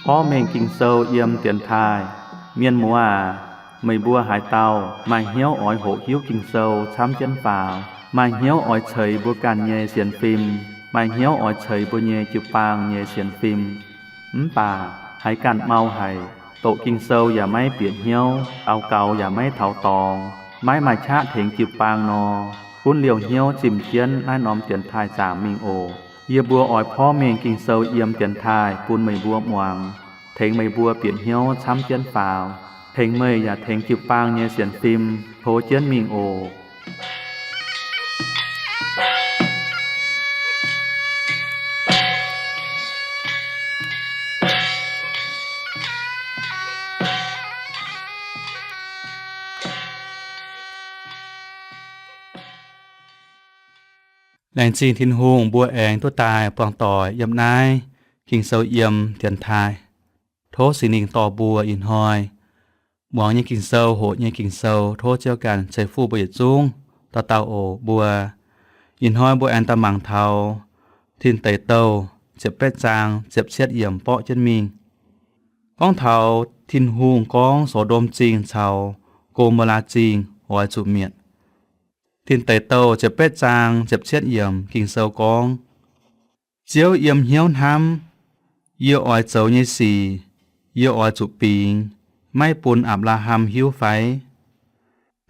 Porv mengh Ging-Sou yiem dienx taaih. Mienh muoz aac, meih mbuo haaix dauh maaih hnyouv oix hoqc hiuv Ging-Sou camv jienv faaux, maaih hnyouv oix ceix mbuo ganh nyei sienx fim, maaih hnyouv oix ceix mbuo nyei jiu-baang nyei sienx fim, mv baac haiz ganh mau haic, doqc Ging-Sou yaac maiv bieqc hnyouv, daux gaux yaac maiv taux dorngx, maiv maaih qaqv tengx jiu-baang nor, gunv liouh hnyouv zimh jienv naaiv norm dienx taaih zaangc mingh oc. Yie mbuo oix porv mengh Ging-Sou yiem dienx taaih bun meih mbuo muangx, tengx meih mbuo bieqc hnyouv camv jienv faaux, tengx meih yaac tengx jiu-baang nyei sienx fim tov jienv mingh oc. Laengz zingh Tin-Hungh mbuo aengx duqv daaih buangh doic yiem naaiv Ging-Sou yiem dienx taaih. Tov Singx Lingh dorh mbuo ih hnoi muangx nyei Ging-Sou, hoqc nyei Ging-Sou, tov Ziouv ganh ceix fuqv mbuo yietc zungv dauh dauh oc. Mbuo ih hnoi mbuo aengx daaih mangc taux Tin Deic Douh ziepc betv zaang ziepc cietv yiemc borqv jienv mingh. Gorngv taux Tin-Hungh gorngv So^ndom Zingh caux Go^mo^laa Zingh oix zuqc mietc. Tin Deic Douh ziepc betv zaang ziepc cietv yiemc Ging-Sou gorngv, Ziouv yiem hnyouv hnamv, yie oix zoux nyei sic, yie oix zuqc bingx, maiv bun Apc^laa^ham hiuv fai?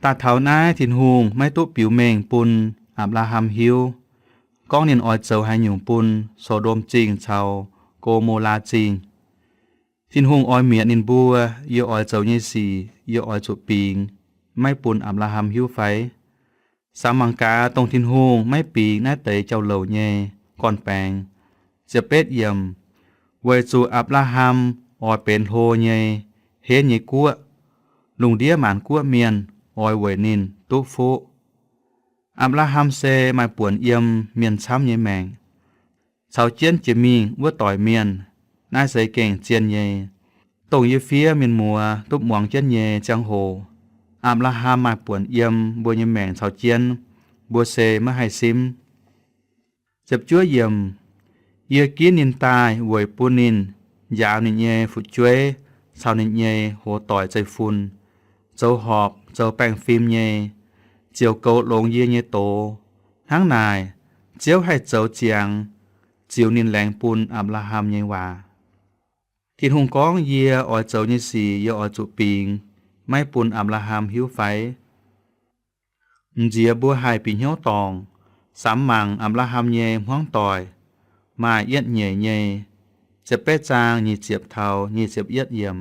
Daaih taux naaiv Tin-Hungh maiv duqv biux mengh bun Apc^laa^ham hiuv, gorngv ninh oix zoux haaix nyungc bun So^ndom Zingh caux Go^mo^laa Zingh. Tin-Hungh oix mietc ninh mbuo, yie oix zoux nyei sic, yie oix zuqc bingx, maiv bun Apc^laa^ham hiuv fai? Samx mangc gaax dongh Tin-Hungh maiv bingx naaiv deix jauv-louc nyei gorn-baengx. Ziepc betv yiemc, weic zuqc Apc^laa^ham oix benx hlo nyei, henv nyei guoqv, lungh ndiev maanc guoqv mienh oix weic ninh duqv fuqv. Apc^laa^ham se maaih buonc yiem mienh camv nyei maengc, caux jienv jiex mingh wuov doic mienh. Naaiv se gengh zien nyei. Dongh yie fiev mienh muoz duqv muangx jienv nyei ziangh hoc, Apc^laa^ham maaih buonc yiem mbuo nyei maengc caux jienv, mbuo se maiv haih simv. Ziepc juov yiemc, yie ginv ninh daaih weic bun ninh njaaux ninh nyei fu'jueiv caux ninh nyei hoz doic zeiv-fun, zoux horpc zoux baengh fim nyei, ziouc goux longx yie nyei doz. Hnangv naaic, Ziouv haih zoux ziangx ziux ninh laengz bun Apc^laa^ham nyei waac. Tin-Hungh gorngv, Yie oix zoux nyei sic yie oix zuqc bingx, maiv bun Apc^laa^ham hiuv fai? M'nziex mbuo haih bieqc hnyouv dorngc. Samx mangc Apc^laa^ham nyei hmuangv doic, maaih yietv nyeic nyei, ziepc betv zaang nyic ziepc taux nyic ziepc yietv yiemc.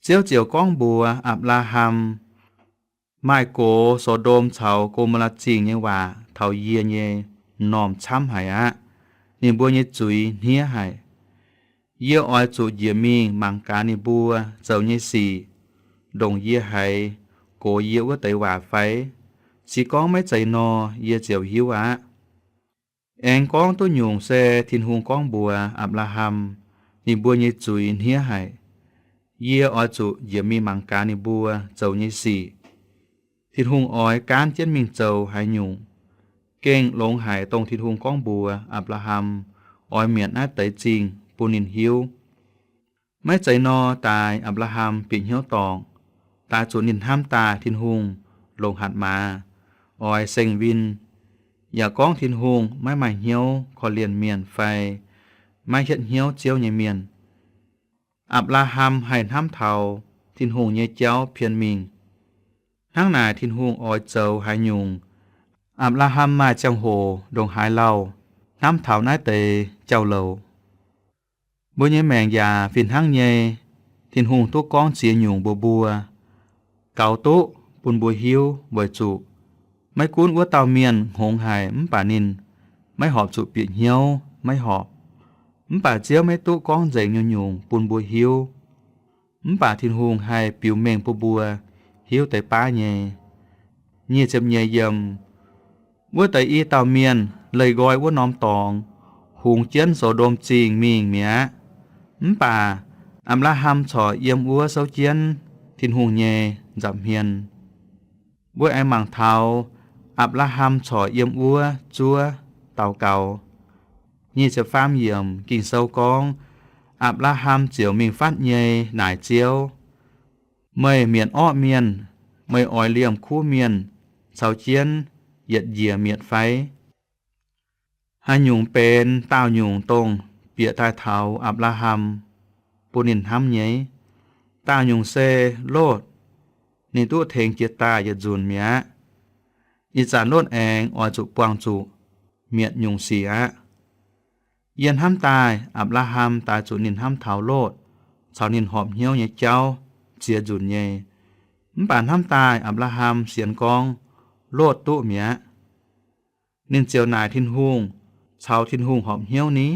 Ziouv ziouc gorngv mbuox Apc^laa^ham, Maaih gox So^ndom caux Go^mo^laa Zingh nyei waac taux yie nyei m'normh camv haic aqv. Ninh mbuo nyei zuiz hniev haic. Yie oix zuqc njiec mingh mangc gaax ninh mbuo zoux nyei sic, ndongc yie haiz gox yie wuov deix waac fai? Se gorngv maiv zeiz nor, yie ziouc hiuv aqv. Aengx gorngv duqv nyungc se Tin-Hungh gorngv mbuox Apc^laa^ham, ninh mbuo nyei zuiz hniev haic. Yie oix zuqc njiec mingh mangc gaax ninh mbuo zoux nyei sic. Tin-Hungh oix gaanv jienv mingh zoux haaix nyungc, gengh longx haic dongh Tin-Hungh gorngv mbuox Apc^laa^ham oix mietc naaiv deix zingh bun ninh hiuv. Maiv zeiz nor, daaix Apc^laa^ham bieqc hnyouv dorngc, daaix zuqc ninh hnamv daaih Tin-Hungh longc hatc maaz, oix seng-win, yaac gorngv Tin-Hungh maiv maaih hnyouv korv-lienh mienh fai maiv hietv hnyouv Ziouv nyei mienh. Apc^laa^ham haih hnamv taux Tin-Hungh nyei jauv pien mingh. Hnangv naaic, Tin-Hungh oix zoux haaix nyungc, Apc^laa^ham maaih ziangh hoc ndongc haaix lauh hnamv taux naaiv deix jauv-louc. Mbuo nyei maengc yaac fih hnangv nyei. Tin-Hungh duqv gorngv ziex nyungc mbuox mbuo, gaux duqv bun mbuo hiuv weic zuqc maiv gunv wuov dauh mienh hngongx haic mv baac ninh maiv horpc zuqc bieqc hnyouv, maiv horpc. Mv baac Ziouv maiv duqv gorngv nzengc nyungc-nyungc bun mbuo hiuv. Mv baac Tin-Hungh haih biux mengh bun mbuo hiuv deix baav nyei. Nyic ziepc nyeic yiemc, wuov deix i dauh mienh leih nqoi wuov norm dorngx, hungx jienv So^ndom Zingh mingh mi'aqv. Mv baac Apc^laa^ham corc yiem wuov souv jienv Tin-Hungh nyei nza'hmien. Mbuo aengx mangc taux Apc^laa^ham corc yiem wuov zuov daux gaux. Nyic ziepc faam yiemc Ging-Sou gorngv, Apc^laa^ham ziouc mingh fatv nyei naaic Ziouv, Meih mietc orqv mienh, meih oix liemh kuv mienh caux jienv yietc njiec mietc fai? Haaix nyungc benx daauh nyungc dongh bieqc daaih taux Apc^laa^ham bun ninh hnamv nyei? Daauh nyungc se Lotv. Ninh duqv tengx jiex daaih yietc nzunc mi'aqv. Ih zanc Lotv aengx oix zuqc buangh zuqc mietc nyungc sic aqv. Yie hnamv daaih Apc^laa^ham daaih zuqc ninh hnamv taux Lotv caux ninh horpc hnyouv nyei jauv ziex nzunc nyei. Mv baac hnamv daaih Apc^laa^ham sienx gorngv Lotv duqv mi'aqv. Ninh ziouc naaic Tin-Hungh, Caux Tin-Hungh horpc hnyouv ni?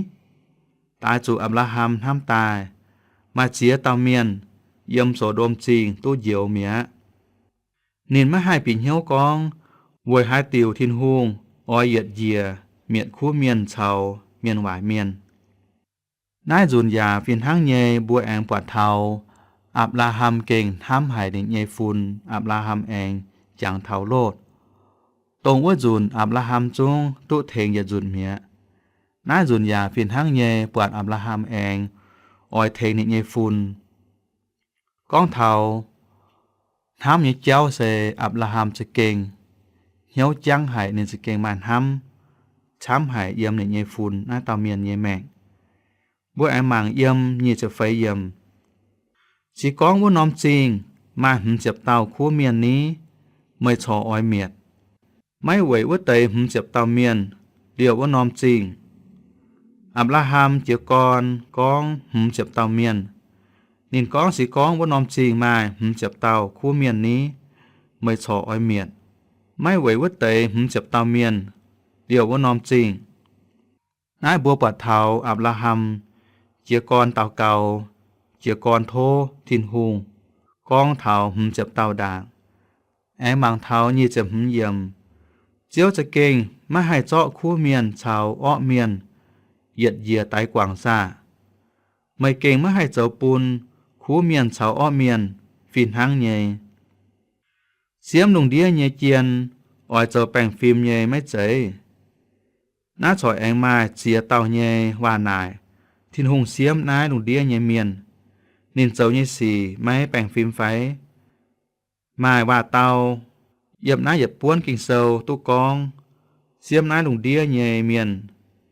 Daaih zuqc Apc^laa^ham hnamv daaih, maaih ziex dauh mienh yiem So^ndom Zingh duqv njoux mi'aqv. Ninh maiv haih bieqc hnyouv gorngv weic haaix diuc Tin-Hungh oix yietc njiec mietc kuv mienh caux mienh waaic mienh. Naaiv nzunc yaac fih hnangv nyei mbuo aengx buatc taux Apc^laa^ham gengh hnamv haic ninh nyei fun. Apc^laa^ham aengx jangx taux Lotv, dongh wuov nzunc Apc^laa^ham zungv duqv tengx yietc nzunc mi'aqv. Naaiv nzunc yaac fih hnangv nyei buatc Apc^laa^ham aengx oix tengx ninh nyei fun. Gorngv taux hnamv nyei jauv se Apc^laa^ham za'gengh hnyouv jangv haic, ninh za'gengh maaih hnamv camv haic yiem ninh nyei fun naaiv dauh mienh nyei maengc. Mbuo aengx mangc yiem nyic ziepc feix yiemc. Se gorngv wuov norm zingh maaih hmz ziepc dauh kuv mienh ni, meih corc oix mietc maiv weic wuov deix hmz ziepc dauh mienh liouh wuov norm zingh? Apc^laa^ham jiez gorn gorngv hmz ziepc dauh mienh. Ninh gorngv, Se gorngv wuov norm zingh maaih hmz ziepc dauh kuv mienh ni, meih corc oix mietc maiv weic wuov deix hmz ziepc dauh mienh liouh wuov norm zingh. Naaiv mbuo buatc taux Apc^laa^ham jiez gorn daux gaux, jiez gorn tov Tin-Hungh gorngv taux hmz ziepc dauh ndaangc. Aengx mangc taux nyic ziepc hmz yiemc. Ziouv za'gengh maiv haih zorqv kuv mienh caux orqv mienh yietc njiec daix guangc saah? Meih gengh maiv haih zoux bun kuv mienh caux orqv mienh fih hnangv nyei. Siemv lungh ndiev nyei jien oix zoux baengh fim nyei maiv zeiz? Naaiv corc aengx maaih ziex dauh nyei waac-naaic Tin-Hungh siemv naaiv lungh ndiev nyei mienh. Ninh zoux nyei sic maiv baengh fim fai? Maaih waac-dau yiem naaiv yietc buonv Ging-Sou duqv gorngv, siemv naaiv lungh ndiev nyei mienh,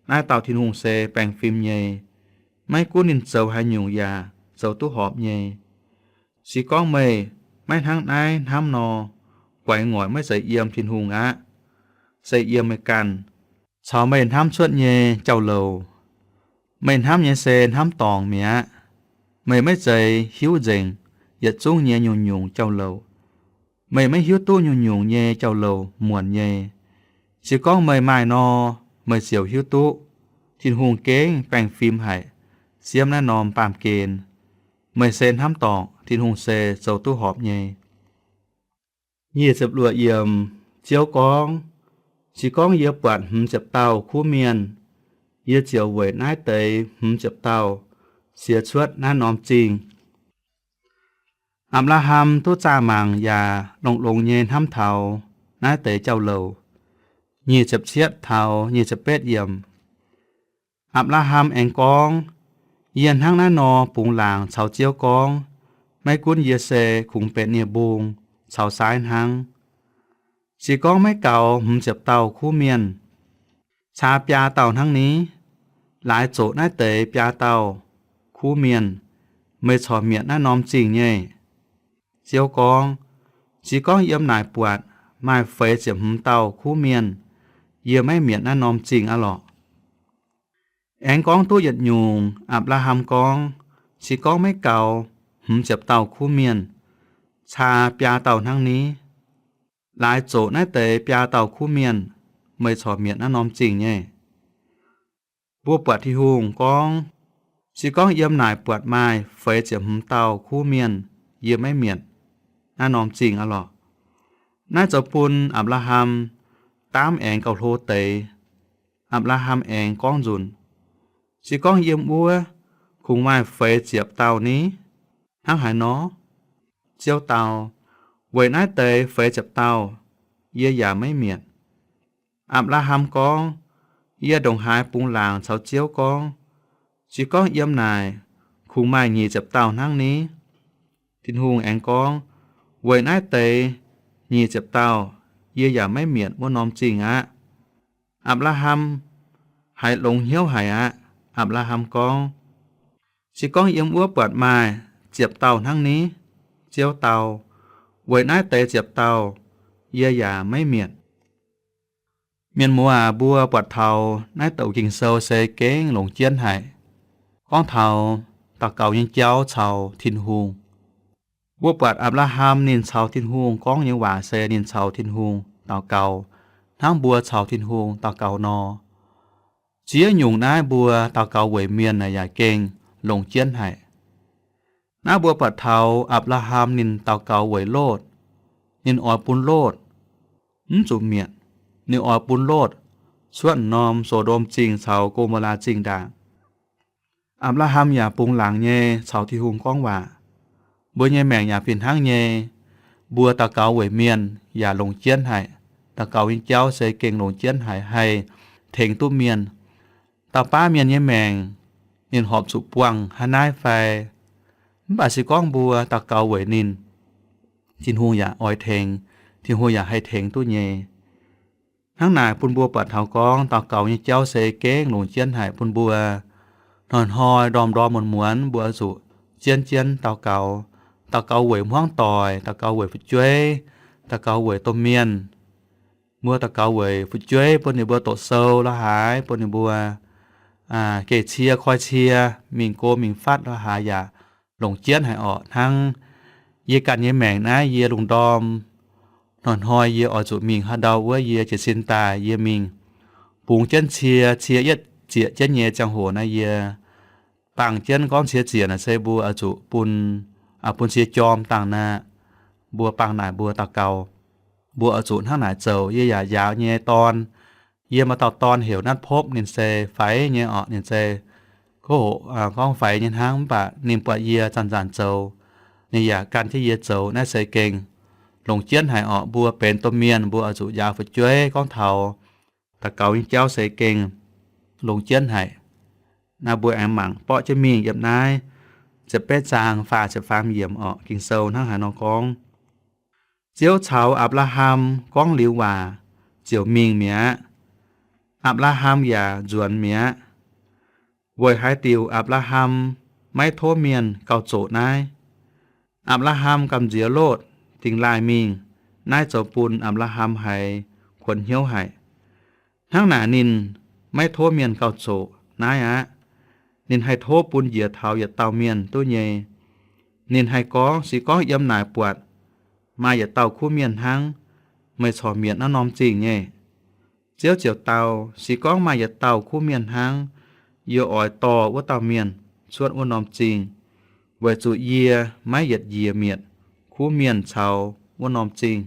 naaiv dauh Tin-Hungh se baengh fim nyei. Maiv gunv ninh zoux haaix nyungc yaac zoux duqv horpc nyei. Se gorngv meih maiv hnangv naaiv hnamv nor, guaix ngoic maiv zeiz yiem Tin-Hungh aqv, se yiem meih ganh caux meih hnamv cuotv nyei jauv-louc. Meih hnamv nyei se hnamv dorngc mi'aqv. Meih maiv zeiz hiuv nzengc yietc zungv nyei nyungc-nyungc jauv-louc. Meih maiv hiuv duqv nyungc-nyungc nyei jauv-louc muonc nyei. Se gorngv meih maaih nor, meih ziouc hiuv duqv Tin-Hungh gengh baengh fim haic siemv naaiv norm baamh gen. Meih se hnamv dorngc, Tin-Hungh se zoux duqv horpc nyei. Nyic ziepc luoqc yiemc. Ziouv gorngv, Se gorngv yie buatc hmz ziepc dauh kuv mienh, yie ziouc weic naaiv deix hmz ziepc dauh siec cuotv naaiv norm zingh. Apc^laa^ham duqv zaah mangc yaac longx-longx nyei hnamv taux naaiv deix jauv-louc. Nyic ziepc cietv taux nyic ziepc betv yiemc. Apc^laa^ham aengx gorngv, Yie hnangv naaiv nor bungx laangc caux Ziouv gorngv, maiv gunv yie se kungx benx nie-mbung caux saaiv hnangv. Se gorngv maiv gaux hmz ziepc dauh kuv mienh, caa biaa dauh hnangv ni, laaix zoqc naaiv deix biaa dauh kuv mienh, meih corc mietc naaiv norm zingh nyei. Ziouv gorngv, Se gorngv yiem naaic buatc maaih feix ziepc hmz dauh kuv mienh, yie maiv mietc naaiv norm zingh aqv lorqc. Aengx gorngv duqv yietc nyungc, Apc^laa^ham gorngv, Se gorngv maiv gaux hmz ziepc dauh kuv mienh, caa biaa dauh hnangv ni, laaix zoqc naaiv deix biaa dauh kuv mienh, meih corc mietc naaiv norm zingh nyei. Mbuo buatc Tin-Hungh gorngv, Se gorngv yiem naaic buatc maaih feix ziepc hmz dauh kuv mienh, yie maiv mietc naaiv norm zingh aqv lorqc. Naaiv zoux bun Apc^laa^ham daamv aengx gauh hlo deix. Apc^laa^ham aengx gorngv nzunc, Se gorngv yiem wuov kungx maaih feix ziepc dauh ni, hnangv haaix nor? Ziouv dau, Weic naaiv deix feix ziepc dauh yie yaac maiv mietc. Apc^laa^ham gorngv, Yie ndongc haaix bungx laangc caux Ziouv gorngv, Se gorngv yiem naaic kungx maaih nyic ziepc dauh hnangv ni? Tin-Hungh aengx gorngv, Weic naaiv deix nyic ziepc dauh yie yaac maiv mietc wuov norm zingh aqv. Apc^laa^ham haiz longx hnyouv haic aqv. Apc^laa^ham gorngv, Se gorngv yiem wuov buatc maaih ziepc dauh hnangv ni? Ziouv dau, Weic naaiv deix ziepc dauh yie yaac maiv mietc. Mienh muoz aac, mbuo buatc taux naaiv douc Ging-Sou se gengh longc jienv haic, gorngv taux daux gaux nyei jauv caux Tin-Hungh. Mbuo buatc Apc^laa^ham ninh caux Tin-Hungh gorngv nyei waac se ninh caux Tin-Hungh daux gaux hnangv mbuo caux Tin-Hungh daux gaux nor. Ziex nyungc naaiv mbuo daux gaux weic mienh naaic yaac gengh longc jienv haic. Naaiv mbuo buatc taux Apc^laa^ham ninh daux gaux weic Lotv. Ninh oix bun Lotv mv zuqc mietc. Ninh oix bun Lotv cuotv norm So^ndom Zingh caux Go^mo^laa Zingh ndaangc. Apc^laa^ham yaac bungx laangc nyei caux Tin-Hungh gorngv waac. Mbuo nyei maengc yaac fih hnangv nyei. Mbuo daux gaux weic mienh yaac longc jienv haic. Daux gaux nyei jauv se gengh longc jienv haic haih tengx duqv mienh. Dauh baav mienh nyei maengc, ninh horpc zuqc buangh hnangv naaiv fai? Mv baac se gorngv mbuo daux gaux weic ninh, Tin-Hungh yaac oix tengx, Tin-Hungh yaac haih tengx duqv nyei. Hnangv naaic bun mbuo buatc taux gorngv daux gaux nyei jauv se gengh longc jienv haic bun mbuo hnoi-hnoi ndorm-ndorm muonz-muonz mbuo oix zuqc jienv jienv daux gaux. Daux gaux weic hmuangv doic, daux gaux weic fu'jueiv, daux gaux weic domh mienh. Mbuo daux gaux weic fu'jueiv bun ninh mbuo doqc sou la'haaix, bun ninh mbuo geh cie koi cie, mingh go mingh fatv la'haaix yaac longc jienv haic orqc. Hnangv yie ganh nyei maengc naaiv, yie lungh ndorm hnoi-hnoi yie oix zuqc mingh haaix ndau wuov, yie jiez sin daaih yie mingh bungx jienv cie. Cie yietv zieqc jienv nyei ziangh hoc naaiv, yie bangh jienv gorngv cie ziec naaic se mbuo oix zuqc bun, bun cie jorm dangh naaic. Mbuo bangh naaic mbuo daux gaux, mbuo oix zuqc hnangv naaic zoux. Yie yaac njaaux nyei dorn, yie maaih dauh dorn heuc Natv Popv, ninh se faix nyei orqc. Ninh se kov hoqc gorngv faix nyei hnangv, mv baac ninh buatc yie zanc-zanc zoux, ninh yaac gan jienv yie zoux. Naaiv se gengh longc jienv haic orqc. Mbuo benx domh mienh mbuo oix zuqc njaaux fu'jueiv gorngv taux daux gaux nyei jauv se gengh longc jienv haic. Naaiv mbuo aengx mangc borqv jienv mingh yiem naaiv ziepc betv zaang faah ziepc faam yiemc orqc. Ging-Sou hnangv haaix nor gorngv, Ziouv caux Apc^laa^ham gorngv liuz waac ziouc mingh mi'aqv. Apc^laa^ham yaac nzuonx mi'aqv. Weic haaix diuc Apc^laa^ham maiv tov mienh gauh zoqc naaiv? Apc^laa^ham gamh nziex Lotv dingh laaih mingh. Naaiv zoux bun Apc^laa^ham haiz kuonx hnyouv haic. Hnangv naaic ninh maiv tov mienh gauh zoqc naaiv aqv. Ninh haih tov bun njiec taux yietc dauh mienh duqv nyei. Ninh haih gorngv, Se gorngv yiem naaic buatc maaih yietc dauh kuv mienh hnangv, meih corc mietc naaiv norm zingh nyei. Ziouv ziouc dau, Se gorngv maaih yietc dauh kuv mienh hnangv, yie oix dorh wuov dauh mienh cuotv wuov norm zingh, weic zuqc yie maiv yietc njiec mietc kuv mienh caux wuov norm zingh.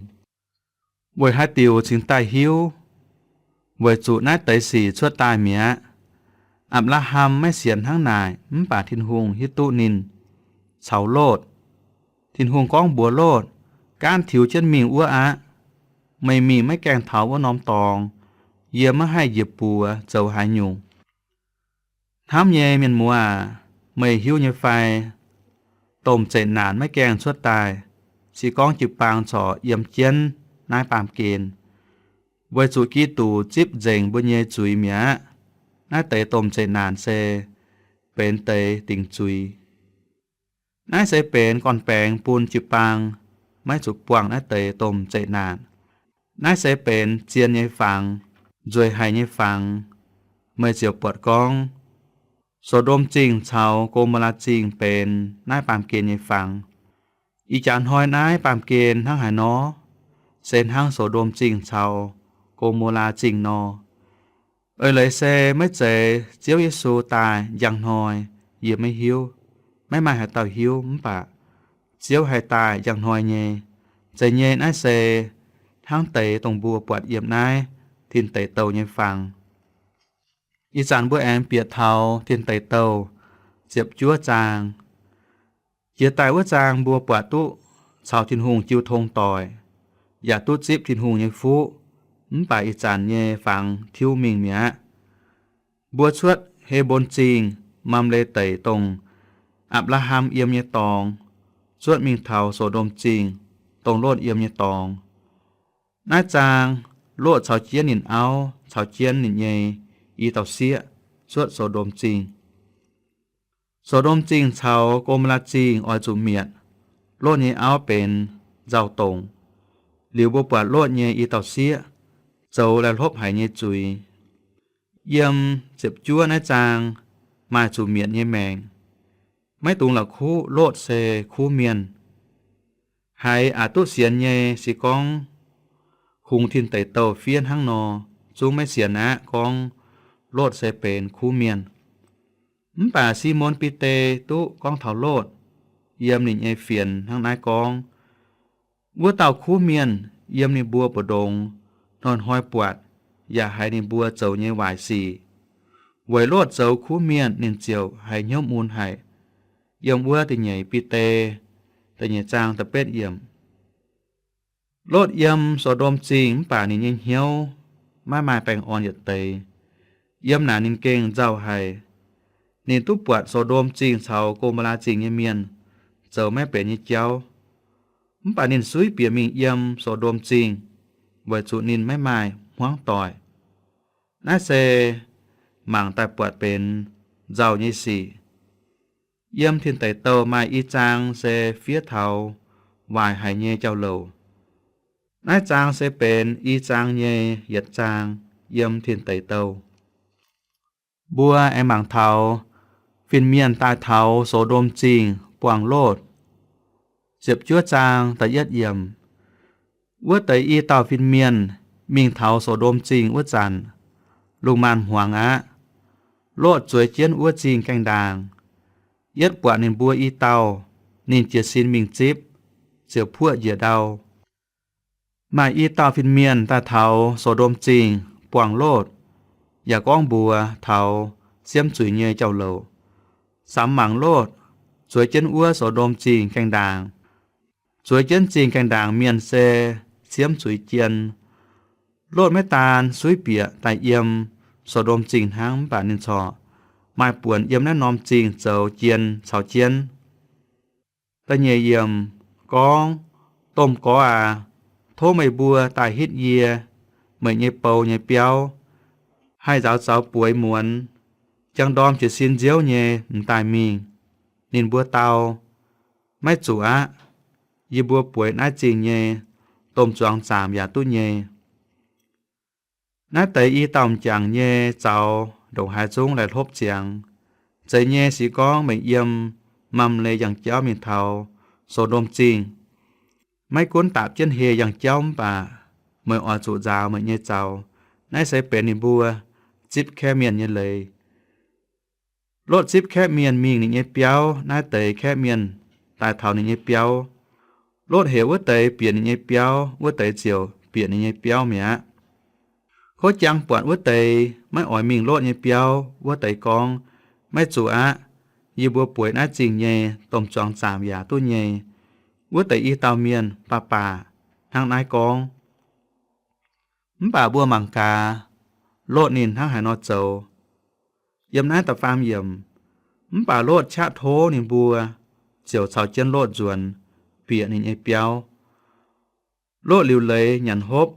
Weic haaix diuc cingx daaih hiuv? Weic zuqc naaiv deix sic cuotv daaih mi'aqv. Apc^laa^ham maiv sienx hnangv naaic, mv baac Tin-Hungh hiuv duqv ninh caux Lotv. Tin-Hungh gorngv mbuox Lotv, Gaanv tiux jienv mingh wuov aqv. Meih mingh maiv gaengh taux wuov norm dorngx, yie maiv haih njiec buoz zoux haaix nyungc. Hnamv nyei mienh muoz aac, meih hiuv nyei fai, domh zeqc naanc maiv gaengh cuotv daaih, se gorngv jiu-baang corc yiem jienv naaiv baamh gen, weic zuqc Giduc zipv nzengc mbuo nyei zuiz mi'aqv. Naaiv deix domh zeqc naanc se benx deix dingc zuiz. Naaiv se benx gorn-baengx bun jiu-baang maiv zuqc buangh naaiv deix domh zeqc naanc. Naaiv se benx zien nyei fangx, nzueic haic nyei fangx. Meih ziouc buatc gorngv, So^ndom Zingh caux Go^mo^laa Zingh benx naaiv baamh gen nyei fangx. Ih jaax hnoi naaiv baamh gen hnangv haaix nor? Se hnangv So^ndom Zingh caux Go^mo^laa Zingh nor. Eix leiz se maiv zeiz Ziouv Yesu daaih njang hnoi, yie maiv hiuv, maiv maaih haaix dauh hiuv, mv baac Ziouv haih daaih njang hnoi nyei. Zeiz nyei, naaiv se hnangv deix dongh mbuo buatc yiem naaiv Tin Deic Douh nyei fangx. Ih zanc mbuo aengx bieqc taux Tin Deic Douh ziepc juov zaang. Jiex daaih wuov zaang mbuo buatc duqv caux Tin-Hungh jiu tong doic, yaac duqv zipv Tin-Hungh nyei fuqv. mv baac ih zanc nyei fangx tiuv mingh mi'aqv. Mbuo cuotv He^mbo^lon Zingh, Mamle Deic, dongh Apc^laa^ham yiem nyei dorngx, cuotv mingh taux So^ndom Zingh, dongh Lotv yiem nyei dorngx. Naaiv zaang, Lotv caux jienv ninh auv caux jienv ninh nyei i dauh sieqv cuotv So^ndom Zingh. So^ndom Zingh caux Go^mo^laa Zingh oix zuqc mietc. Lotv nyei auv benx nzauh dongc. Liuz mbuo buatc Lotv nyei i dauh sieqv zoux laih hlopv haic nyei zuiz. Yiem ziepc juov naaiv zaang maaih zuqc mietc nyei maengc. Maiv dungx la'kuqv Lotv se kuv mienh. Haiz aqc duqv sienx nyei se gorngv kungx tin deic douh fiev hnangv nor, zungv maiv sienx aqv gorngv Lotv se benx kuv mienh. Mv baac Simon Bide duqv gorngv taux Lotv yiem ninh nyei fienx hnangv naaiv gorngv, wuov dauh kuv mienh yiem ninh mbuo mbu'ndongx hnoi-hnoi buatc yaac haiz ninh mbuo zoux nyei waaic sic. Weic Lotv zoux kuv mienh ninh ziouc haiz hnyouv mun haic. Yiem wuov da'nyeic Bide da'nyeic zaang da'betv yiemc. Lotv yiem So^ndom Zingh mv baac ninh nyei hnyouv maiv maaih baengh orn yietc deix. Yiem naaic ninh gengh nzauh haic. Ninh duqv buatc So^ndom Zingh caux Go^mo^laa Zingh nyei mienh zoux maiv benx nyei jauv. Mv baac ninh suiv bieqc mingh yiem So^ndom Zingh, weic zuqc ninh maiv maaih hmuangv doic. Naaiv se mangc daaih buatc benx nzauh nyei sic. Yiem tin deic douh maaih i zaang se fiev taux waaic haic nyei jauv-louc. Naaiv zaang se benx i zaang nyei yietc zaang yiem tin deic douh. Mbuo aengx mangc taux fin-mienh daaih taux So^ndom Zingh buangh Lotv. Ziepc juov zaang da'yietv yiemc. Wuov deix i dauh fin-mienh mingh taux So^ndom Zingh wuov zanc, lungh maanz-hmuangx aqv. Lotv zueiz jienv wuov zingh gaengh ndaangc. Yietv buatc ninh mbuo i dauh, ninh jiez sin mingh zipv, ziouc puoqv njiec ndau. Maaih i dauh fin-mienh daaih taux So^ndom Zingh buangh Lotv, yaac gorngv mbuox taux siemv zuiz nyei jauv-louc. Samx mangc Lotv zueiz jienv wuov So^ndom Zingh gaengh ndaangc. Zueiz jienv zingh gaengh ndaangc mienh se siemv zuiz jien. Lotv maiv daan suiv bieqc daaih yiem So^ndom Zingh hnangv, mv baac ninh corc maaih buonc yiem naaiv norm zingh zoux jien caux jienv. Da'nyeic yiemc gorngv, Domh gorx aac, tov meih mbuo daaih hitv yie meih nyei bou nyei biauv, haih nzaaux zaux bueix muonz. Jangx ndorm jiez sin nziouv nyei m'daaih mingh. Ninh mbuo dau, Maiv zuqc aqv. Yie mbuo bueix naaiv zingh nyei, domh zuangx zaamc yaac duqv nyei. Naaiv deix i dauh m'jangc nyei zaux ndongc haaix zungv laih hlopv ziangx. Zeiz nyei se gorngv meih yiem Mamle yangh jauv mingh taux So^ndom Zingh, maiv gunv daapc jienv heh yangh jauv mv baac meih oix zuqc nzaaux meih nyei zaux. Naaiv se benx ninh mbuo zipv kaeqv mienh nyei leiz. Lotv zipv kaeqv mienh mingh ninh nyei biauv, naaiv deix kaeqv mienh daaih taux ninh nyei biauv. Lotv heuc wuov deix bieqc ninh nyei biauv, wuov deix ziouc bieqc ninh nyei biauv mi'aqv. Kov jangx buatc wuov deix maiv oix mingh Lotv nyei biauv, wuov deix gorngv, Maiv zuqc aqv. Yie mbuo bueix naaiv zingh nyei, domh zuangx zaamc yaac duqv nyei. Wuov deix i dauh mienh baac baac hnangv naaiv gorngv. Mv baac mbuo mangc gaax, Lotv ninh hnangv haaix nor zoux. Yiem naaiv da'faam yiemc, mv baac Lotv qaqv tov ninh mbuo ziouc caux jienv Lotv nzuonx bieqc ninh nyei biauv. Lotv liuc leiz nyanc hopv,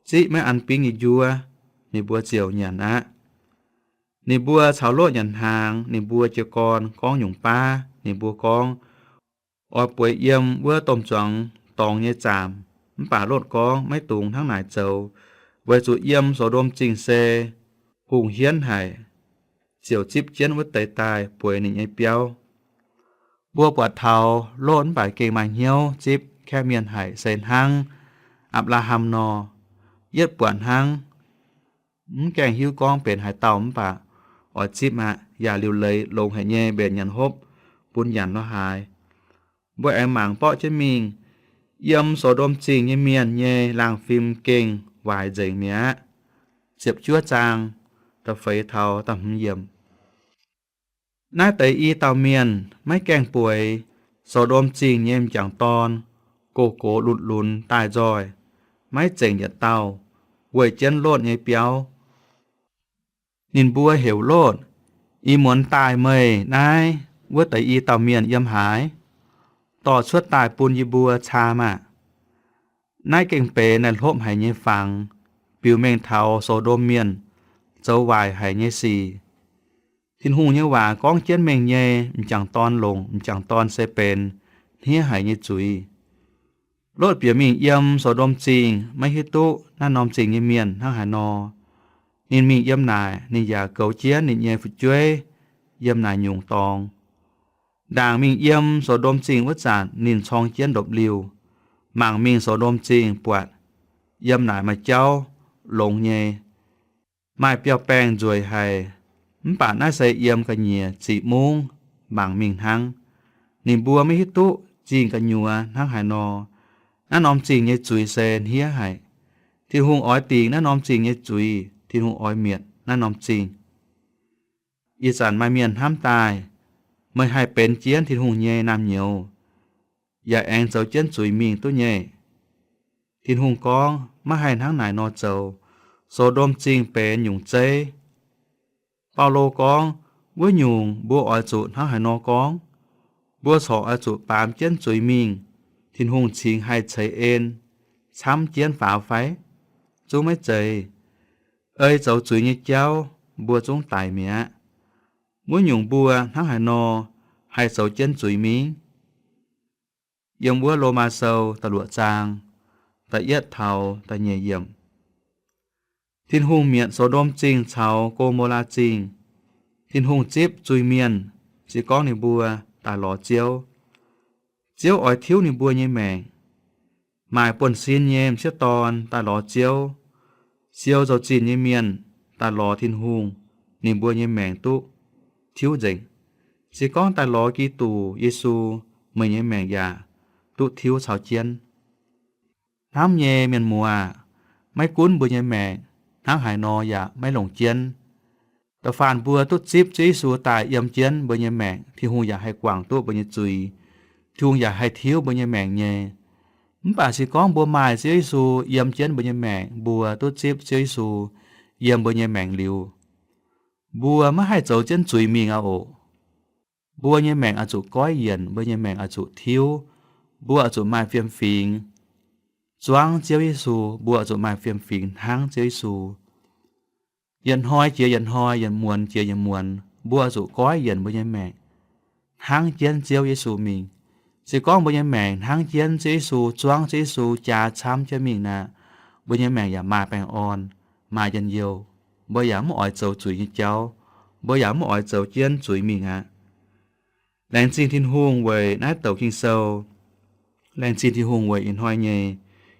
ziqv maiv an bingv nyei njuov, ninh mbuo ziouc nyanc aqv. Ninh mbuo caux Lotv nyanc hnaangx, ninh mbuo jiez gorn gorngv nyungc baav. Ninh mbuo gorngv, Oix bueix yiem wuov domh zuangx dorngx nyei zaamc. Mv baac Lotv gorngv, Maiv dungx hnangv naaic zoux, weic zuqc yiem So^ndom Zingh se hungh hienv haic, ziouc zipv jienv wuov deix daaih bueix ninh nyei biauv. Mbuo buatc taux Lotv mv baac gengh maaih hnyouv zipv kaeqv mienh haic se hnangv Apc^laa^ham nor. Yietv buatc hnangv, mv gaengh hiuv gorngv benx haaix dauh mv baac oix zipv aqv, yaac liuc leiz longx haic nyei mbenc nyanc hopv bun nyanc lorz haaix. Mbuo aengx mangc borqv jienv mingh, yiem So^ndom Zingh nyei mienh nyei laangh fim gengh waaic nzengc mi'aqv. Ziepc juov zaang da'feix taux da'hmz yiemc. Naaiv deix i dauh mienh maiv gaengh bueix So^ndom Zingh nyei m'jangc dorn, gox-gox lunx-lunx daaih nzoih, maiv zengc yietc dauh. weih jienv Lotv nyei biauv. Ninh mbuo heuc Lotv, Ih muonz daaih meih naaiv wuov deix i dauh mienh yiem haaix? Dorh cuotv daaih bun yie mbuo caa maah! Naaiv gengh benx naaic hlopv haic nyei fangx, biux mengh taux So^ndom Mienh zoux waaic haic nyei sic. Tin-Hungh nyei waac gorngv jienv mengh nyei, m'jangc dorn longc m'jangc dorn se benx hniev haic nyei zuiz. Lotv bieqc mingh yiem So^ndom Zingh, maiv hiuv duqv naaiv norm zingh nyei mienh hnangv haaix nor. Ninh mingh yiem naaic, ninh yaac goux jienv ninh nyei fu'jueiv yiem naaic nyungc dorngx. Ndaangc mingh yiem So^ndom Zingh wuov zanc, ninh corng jienv ndopv-liuh, mangc mingh So^ndom Zingh buatc yiem naaic maaih jauv longx nyei, maaih biauv-baengh nzueic haic. Mv baac naaiv se yiem ga'nyiec ziqc mungv mangc mingh hnangv. Ninh mbuo maiv hiuv duqv zingh gu'nyuoz hnangv haaix nor. Naaiv norm zingh nyei zuiz se hniev haic. Tin-Hungh oix dingc naaiv norm zingh nyei zuiz. Tin-Hungh oix mietc naaiv norm zingh. Ih zanc maaih mienh hnamv daaih, meih haih benx jienv Tin-Hungh nyei naamh nyouz, yaac aengx zoux jienv zuiz mingh duqv nyei. Tin-Hungh gorngv, maiv haih hnangv naaic nor zoux. So^ndom Zingh benx nyungc zeiv. Baulo gorngv, wuov nyungc mbuo oix zuqc hnangv haaix nor gorngv? Mbuo corc oix zuqc baamz jienv zuiz mingh, Tin-Hungh cingx haih ceix en camv jienv faaux fai? Zungv maiv zeiz. Ei zoux zuiz nyei jauv, mbuo zungv daic mi'aqv. Wuov nyungc mbuo hnangv haaix nor haih zoux jienv zuiz mingh? Yiem wuov Lomaa Sou da'luoqc zaang, da'yietv taux da'nyeic yiemc. Tin-Hungh mietc So^ndom Zingh caux Go^mo^laa Zingh. Tin-Hungh zipv zuiz-mienh, se gorngv ninh mbuo daaih lorz Ziouv. Ziouv oix tiuv ninh mbuo nyei maengc. Maaih buonv-sin nyei m'sieqv dorn daaih lorz Ziouv, siou nzou-zinh nyei mienh daaih lorz Tin-Hungh, ninh mbuo nyei maengc duqv tiuv nzengc. Se gorngv daaih lorz Giduc Yesu, meih nyei maengc yaac duqv tiuv caux jienv. Hnamv nyei mienh muoz aac, maiv gunv mbuo nyei maengc hnangv haaix nor yaac maiv longc jienv. Da'faanh mbuo duqv zipv Ziouv Yesu daaih yiem jienv mbuo nyei maengc, Tin-Hungh yaac haih guangc duqv mbuo nyei zuiz. Tin-Hungh yaac haih tiuv mbuo nyei maengc nyei. Mv baac se gorngv mbuo maaih Ziouv Yesu yiem jienv mbuo nyei maengc, mbuo duqv zipv Ziouv Yesu yiem mbuo nyei maengc liuz, mbuo maiv haih zoux jienv zuiz mingh aqv oc. Mbuo nyei maengc oix zuqc goiv yienc, mbuo nyei maengc oix zuqc tiuv, mbuo oix zuqc maaih fiem-fingx zuangv Ziouv Yesu, mbuo oix zuqc maaih fiem-fingx hnangv Ziouv Yesu. Yietc hnoi jiex yietc hnoi, yietc muonz jiex yietc muonz, mbuo oix zuqc goiv yienc mbuo nyei maengc hnangv jienv Ziouv Yesu mingh. Se gorngv mbuo nyei maengc hnangv jienv Ziouv Yesu, zuangv Ziouv Yesu jaa camv jienv mingh naqv, mbuo nyei maengc yaac maaih baengh orn, maaih njien-youh. Mbuo yaac mv oix zoux zuiz nyei jauv. Mbuo yaac mv oix zoux jienv zuiz mingh aqv. Laengz zingh Tin-Hungh weic naaiv douc Ging-Sou. Laengz zingh Tin-Hungh weic ih hnoi nyei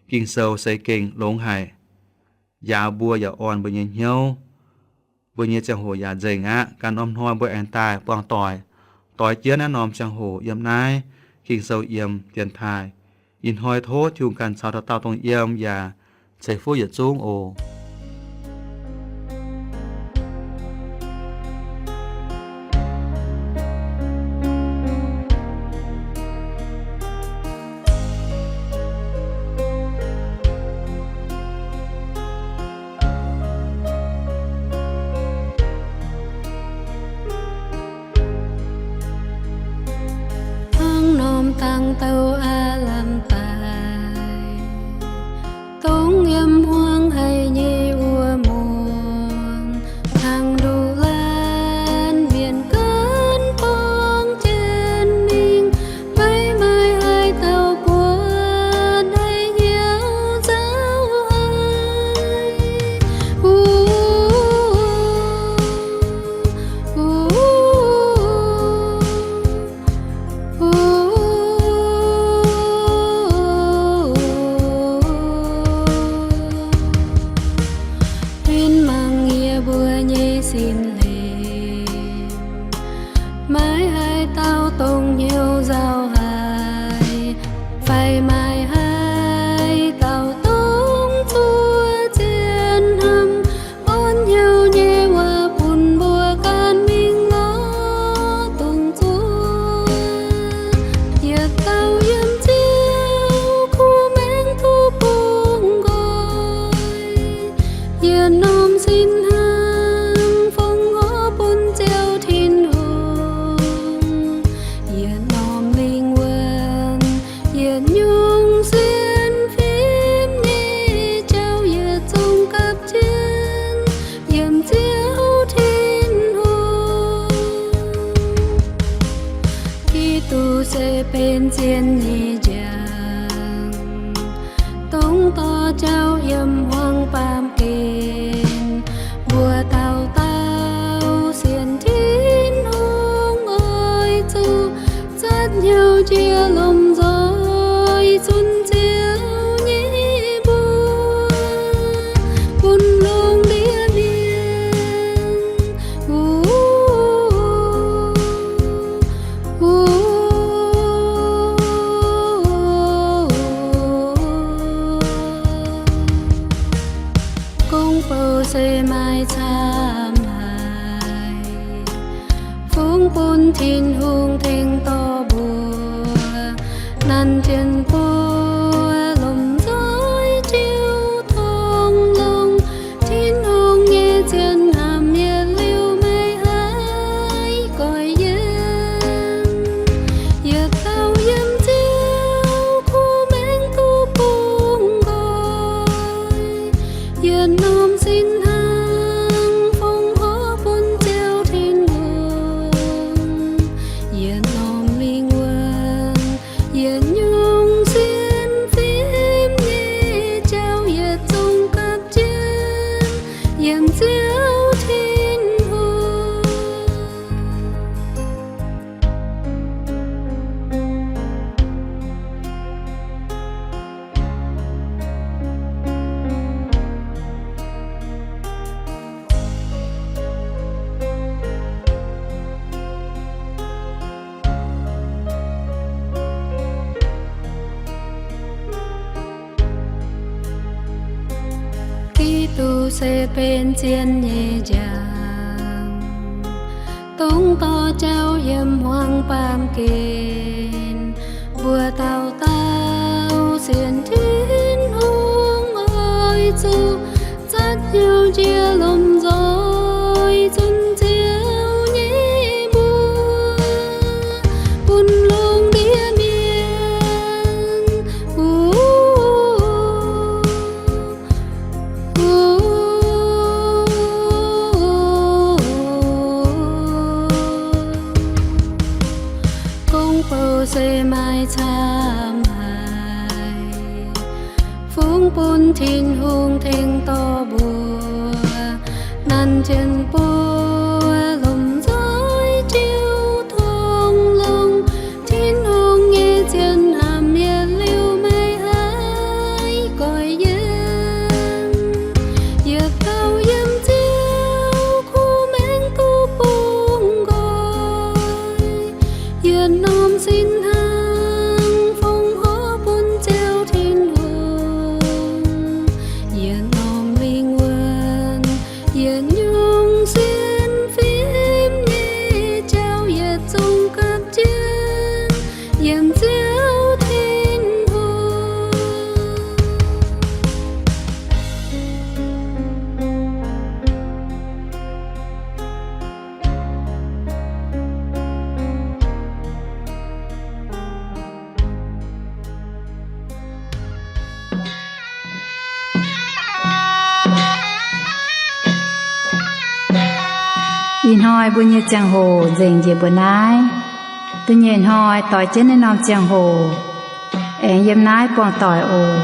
Ging-Sou se gengh longx haic. Njaaux mbuo yaac orn mbuo nyei hnyouv. Mbuo nyei ziangh hoc yaac nzengc aqv. Ganh norm hnoi mbuo aengx daaih buangh doic, doix jienv naaiv norm ziangh hoc yiem naaiv Ging-Sou yiem dienx taaih. Ih hnoi tov Tin-Hungh ganh caux dauh dauh dongh yiem yaac ceix fuqv yietc zungv oc. Hnangv norm dangh douh aav lamh daaih, dongh yiem hmuangv haic nyei wuom-muonz, hnangv nduqc laanh mienh gaanv borngz jienv mingh, maiv maaih haaix dauh buatc haaix nyungc nzauh haic. Hnangv naaic yie mbuo nyei sin lengc, maiv haaix dauh dongh hnyouv nzauh haic, fai maaih haaix dauh dongh zuov zien hnamv orn hnyouv nyei waac bun mbuo ganh mingh lorz dongh zuov. Yietc dauh yiem Ziouv kuv maengx duqv bungx nqoi, norm sin hnangv fongc horc bun Ziouv Tin-Hungh. Yietc norm lingh wuonh, yietc nyungc sienx fim nyei jauv yietc zungv gapv jienv yiem Ziouv Tin-Hungh. Giduc se benx zien nyei njang, dongh dorh jauv yiem hmuangx baamh gen. Mbuo dauh dauh sienx Tin-Hungh oix zuqc zatv hnyouv jiex lomh nzoih zunc Ziouv nyei mbuox bun lungh ndiev mienh. Gong bou se maaih camv haic, fungx bun Tin-Hungh tengx dorh mbuo. Nanv jienv buo lomh nzoih jiu tong longx, Tin-Hungh nyei zien hnamv yietc liuz maiv haih goix yiem. Yietc dauh yiem Ziouv kuv maengx duqv bungx nqoi, yietc norm sin hnangv fongc horc bun Ziouv Tin-Hungh. Yietc norm lingh wuonh, yietc nyungc sienx fim nyei jauv yietc zungv gapv jienv yiem Ziouv Tin-Hungh. Giduc se benx zien nyei njang, dongh dorh jauv yiem hmuangx baamh gen. Mbuo dauh dauh sienx Tin-Hungh oix zuqc zatv hnyouv jiex lomh nzoih zunc Ziouv nyei mbuox bun lungh ndiev mienh. Gong bou se maaih camv haic, fungx bun Tin-Hungh tengx dorh mbuo. Nanv jienv buo lomh nzoih jiu tong longx, Tin-Hungh nyei zien hnamv yietc liuz maiv haih goix yiem. Yietc dauh yiem Ziouv kuv maengx duqv bungx nqoi, yietc norm sin hnangv fongc horc bun Ziouv Tin-Hungh. Yietc norm lingh wuonh, yietc nyungc sienx fim nyei jauv yietc zungv gapv jienv yiem Ziouv Tin-Hungh. Ih hnoi mbuo nyei ziangh hoc nzengc njiec mbuo naaiv. Da'nyeic hnoi doix jienv naaiv norm ziangh hoc, aengx yiem naaiv buangh doic oc.